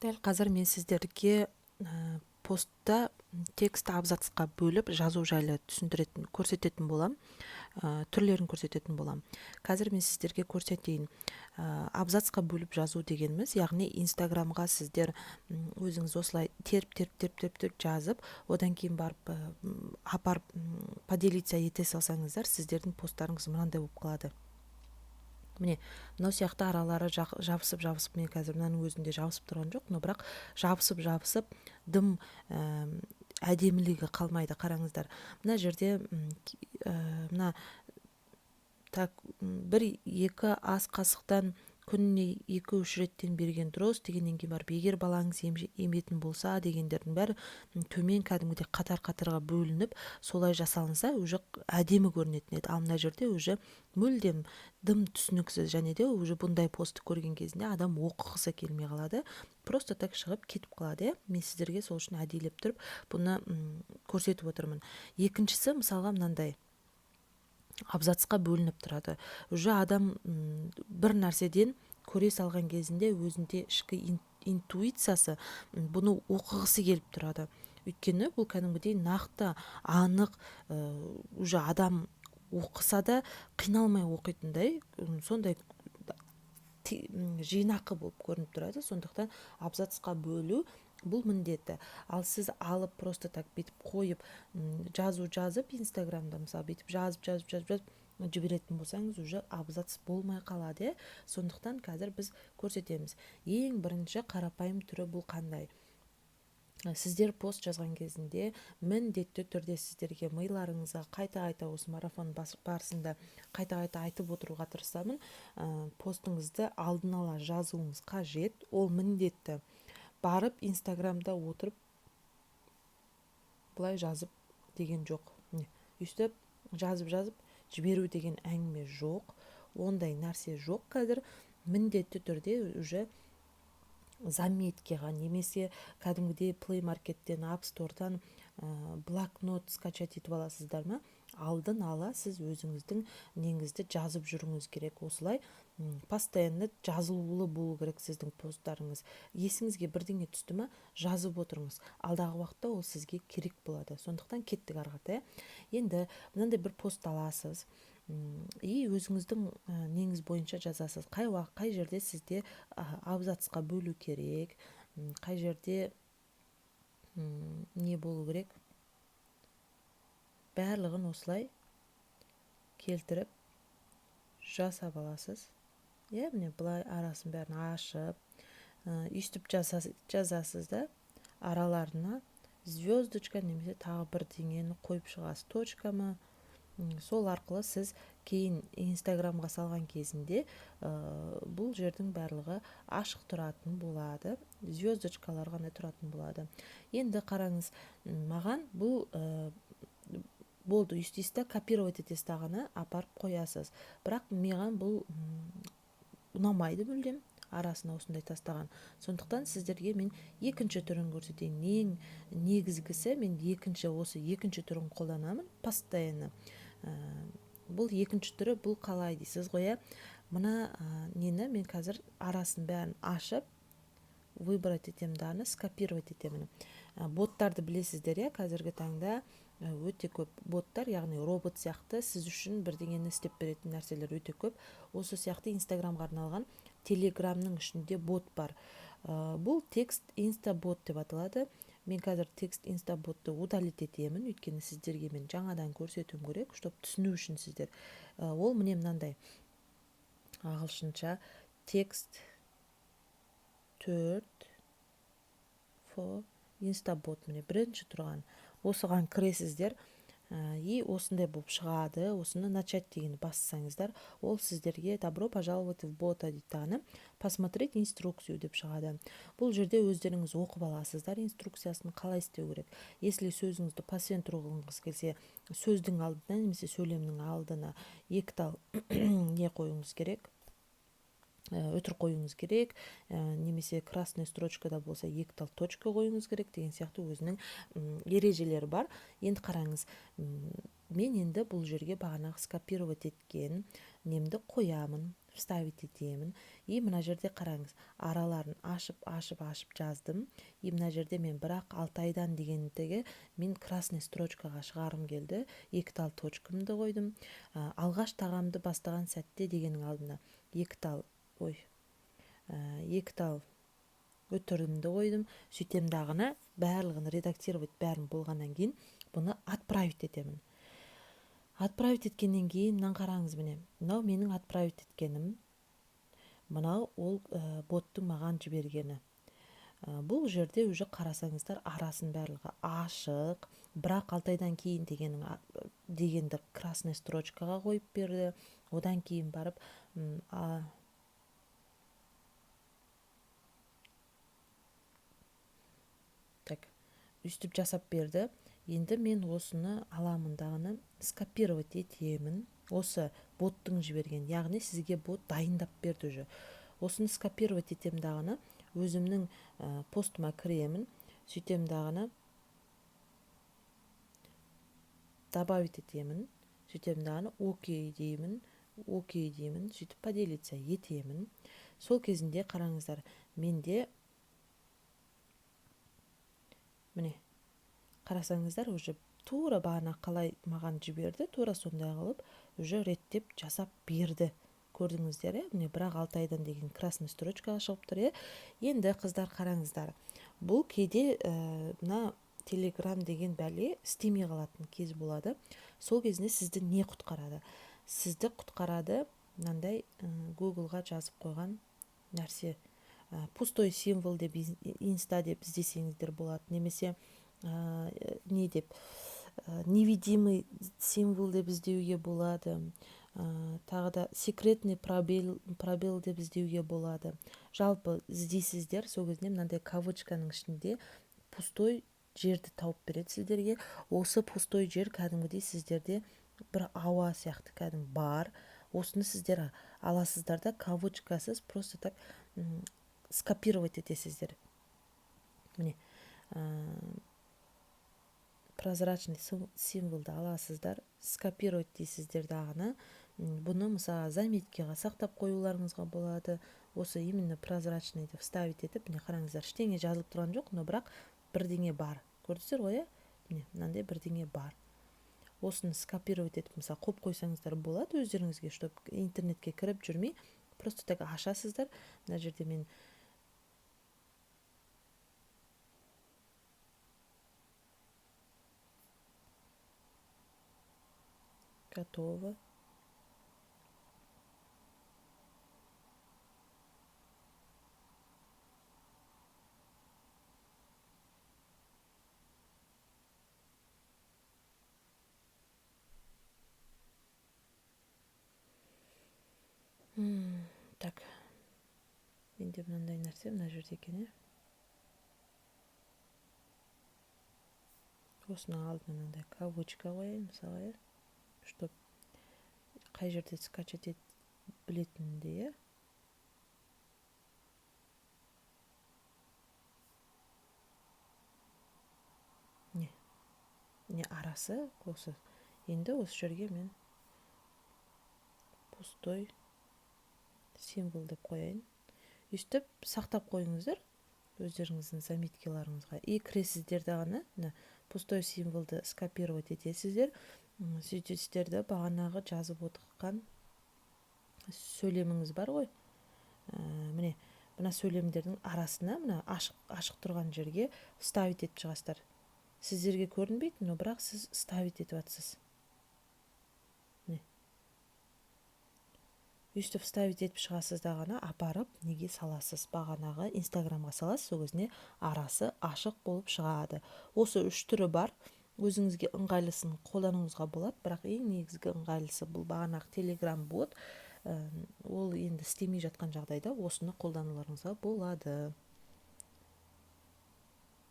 Дәл қазір мен сіздерге постта текст абзацқа бөліп жазу жайлы түсіндіретін, көрсететін болам, түрлерін көрсететін болам. Қазір мен сіздерге көрсетейін. Абзацқа бөліп жазу дегеніміз, яғни Инстаграмға сіздер өзіңіз осылай теріп, теріп, теріп, теріп, теріп жазып, одан кейін барып апарып поделиться ете салсаңыздар, сіздердің посттарыңыз мынандай болып қалады. Міне, мынау сияқты аралары жабысып жабысып. Мен қазір мынаның өзінде жабысып тұрған жоқ, но бірақ жабысып жабысып дым әдемілігі қалмайды. Қараңыздар, мына жерде мына так бір екі ас қасықтан күніне 2-3 реттен берген дұрыс дегеннен кейін барып, егер балаңыз еметін болса дегендердің бәрі төмен кәдімгідей қатар қатарға бөлініп, солай жасалынса, уже әдемі көрінетін еді. Ал мына жерде уже мүлдем дым түсініксіз және де уже бұндай постты көрген кезінде адам оқығысы келмей қалады, просто так шығып кетіп қалады, иә. Мен сіздерге сол үшін әдейілеп тұрып бұны көрсетіп отырмын. Екіншісі, мысалға, мынандай абзацқа бөлініп тұрады. Уже адам бір нәрседен көре салған кезінде өзінде ішкі интуициясы бұны оқығысы келіп тұрады, өйткені бұл кәдімгідей нақты, анық, уже адам оқыса да қиналмай оқитындай, сондай жинақы болып көрініп тұрады. Сондықтан абзацқа бөлу бұл міндетті. Ал сіз алып, просто так бүйтіп қойып, жазу жазып, Инстаграмда, мысалы, бүйтіп жазып, жазып, жазып, жазып жіберетін болсаңыз, уже абзац болмай қалады, иә. Сондықтан қазір біз көрсетеміз. Ең бірінші қарапайым түрі бұл қандай? Сіздер пост жазған кезінде міндетті түрде сіздерге миларыңызға қайта қайта осы марафон барысында қайта қайта айтып отыруға тырысамын: постыңызды алдын ала жазуыңыз қажет, ол міндетті. Барып Инстаграмда отырып былай жазып деген жоқ, міне, өйстіп жазып жазып жіберу деген әңгіме жоқ, ондай нәрсе жоқ. Қазір міндетті түрде уже заметкаға немесе кәдімгідей Play Маркеттен, App Store'дан блокнот скачать етіп аласыздар ма, алдын ала сіз өзіңіздің неңізді жазып жүріңіз керек. Осылай постоянно жазылулы болу керек сіздің посттарыңыз. Есіңізге бірдеңе түсті ма, жазып отырыңыз, алдағы уақытта ол сізге керек болады. Сондықтан кеттік ары қарата, иә. Енді мынандай бір пост аласыз и өзіңіздің неңіз бойынша жазасыз: қай уақыт, қай жерде сізде абзацқа бөлу керек, қай жерде не болу керек, барлығын осылай келтіріп жасап аласыз, иә. Міне, былай арасын бәрін ашып, өйстіп жазасыз да, араларына звездочка немесе тағы бірдеңені қойып шығасыз, точка ма. Сол арқылы сіз кейін Инстаграмға салған кезінде бұл жердің барлығы ашық тұратын болады, звездочкалар ғана тұратын болады. Енді қараңыз, маған бұл болды. Өйстейсіз да, копировать етесіз дағыны, апарып қоясыз. Бірақ маған бұл ұнамайды мүлдем, арасына осындай тастаған. Сондықтан сіздерге мен екінші түрін көрсетейін. Ең негізгісі, мен екінші, осы екінші түрін қолданамын постоянно. Бұл екінші түрі бұл қалай дейсіз ғой, иә. Мына нені мен қазір арасын бәрін ашып, выбрать етемін дағыны, скопировать етемін. Боттарды білесіздер, иә. Қазіргі таңда өте көп боттар, яғни робот сияқты сіз үшін бірдеңені істеп беретін нәрселер өте көп. Осы сияқты Инстаграмға арналған Телеграмның ішінде бот бар. Бұл текст инстабот деп аталады. Мен қазір текст инстаботты удалить етемін, өйткені сіздерге мен жаңадан көрсетуім керек, чтобы түсіну үшін сіздер. Ол міне мынандай ағылшынша текст 4 фо инстабот, міне, бірінші тұрған. Осыған кіресіздер и осындай болып шығады. Осыны «Начать» дегенді бассаңыздар, ол сіздерге «Добро пожаловать в бота» дейді дағыны, «Посмотреть инструкцию» деп шығады. Бұл жерде өздеріңіз оқып аласыздар инструкциясын, қалай істеу керек. Если сөзіңізді по центру қылғыңыз келсе, сөздің алдына немесе сөйлемнің алдына екі тал не қоюыңыз керек, үтір қоюыңыз керек, немесе красный строчкада болса, екі тал точка қоюыңыз керек деген сияқты өзінің ережелері бар. Енді қараңыз, мен енді бұл жерге бағанағы скопировать еткен немді қоямын. Вставить етемін. И мына жерде қараңыз, араларын ашып, ашып, ашып жаздым. И мына жерде мен бірақ 6 айдан дегендегі мен красный строчкаға шығарғым келді, екі тал точкамды қойдым. Алғаш тағамды бастаған сәтте дегеннің алдына екі тал, ой, екі тал үтірімді қойдым. Сөйтем дағыны, барлығын редактировать, бәрін болғаннан кейін бұны отправить етемін. Отправить еткеннен кейін мынаны қараңыз: міне, мынау менің отправить еткенім, мынау ол боттың маған жібергені. Бұл жерде уже қарасаңыздар, арасын барлығы ашық, бірақ 6 айдан кейін дегенің дегенді красный строчкаға қойып берді. Одан кейін барып так, өйстіп жасап берді. Енді мен осыны аламын дағыны, скопировать етемін. Осы боттың жіберген, яғни сізге бот дайындап берді уже. Осыны скопировать етемін дағыны, өзімнің постыма кіремін. Сөйтемін дағыны, добавить етемін. Сөйтемін дағыны, окей деймін, окей деймін. Сөйтіп поделиться етемін. Сол кезінде қараңыздар, менде, міне, қарасаңыздар, уже тура бағана қалай маған жіберді, тура сондай қылып уже реттеп жасап берді. Көрдіңіздер, иә? Міне, бірақ 6 айдан деген красный строчкаға шығып тұр, иә. Енді, қыздар, қараңыздар, бұл кейде мына Телеграм деген бәле істемей қалатын кез болады. Сол кезінде сізді не құтқарады? Сізді құтқарады мынандай Гуглға жазып қойған нәрсе, пустой символ деп, инста деп іздесеңіздер болады немесе не деп, невидимый символ деп іздеуге болады, тағы да секретный пробел деп іздеуге болады. Жалпы іздейсіздер, сол кезінде мынандай кавычканың ішінде пустой жерді тауып береді сіздерге. Осы пустой жер кәдімгідей сіздерде бір ауа сияқты кәдімгі бар. Осыны сіздер аласыздар да, кавычкасыз просто так скопировать етесіздер. Міне, прозрачный символды аласыздар, скопировать дейсіздер дағыны, бұны мысалы заметкаға сақтап қоюларыңызға болады. Осы именно прозрачныйды вставить етіп, міне, қараңыздар, ештеңе жазылып тұрған жоқ, но бірақ бірдеңе бар, көрдіңіздер ғой, иә? Міне, мынандай бірдеңе бар. Осыны скопировать етіп, мысалы, қойып қойсаңыздар болады өздеріңізге, чтобы интернетке кіріп жүрмей, просто так ашасыздар. Мына жерде мен готово. Так, менде мынандай нәрсе мына жерде екен, иә. Осының алдына мынандай кавычка қояйын, мысалға, иә, чтоб қай жерде скачать ет білетінімдей, иә. Не, не арасы осы. Енді осы жерге мен пустой символ деп қояйын. Өйстіп сақтап қойыңыздар өздеріңіздің заметкаларыңызға. И кіресіздер дағыны, мына пустой символды скопировать етесіздер. Сөйтесіздер да, бағанағы жазып отырған сөйлеміңіз бар ғой, міне, мына сөйлемдердің арасына, мына ашық, ашық тұрған жерге вставить етіп шығасыздар. Сіздерге көрінбейді, но бірақ сіз вставить етіп жатсыз. Міне, өйстіп вставить етіп шығасыз да ғана, апарып неге саласыз? Бағанағы Инстаграмға саласыз. Сол кезінде арасы ашық болып шығады. Осы үш түрі бар, өзіңізге ыңғайлысын қолдануыңызға болады. Бірақ ең негізгі ыңғайлысы бұл бағанағы Телеграм бот. Ол енді істемей жатқан жағдайда осыны қолдануларыңызға болады.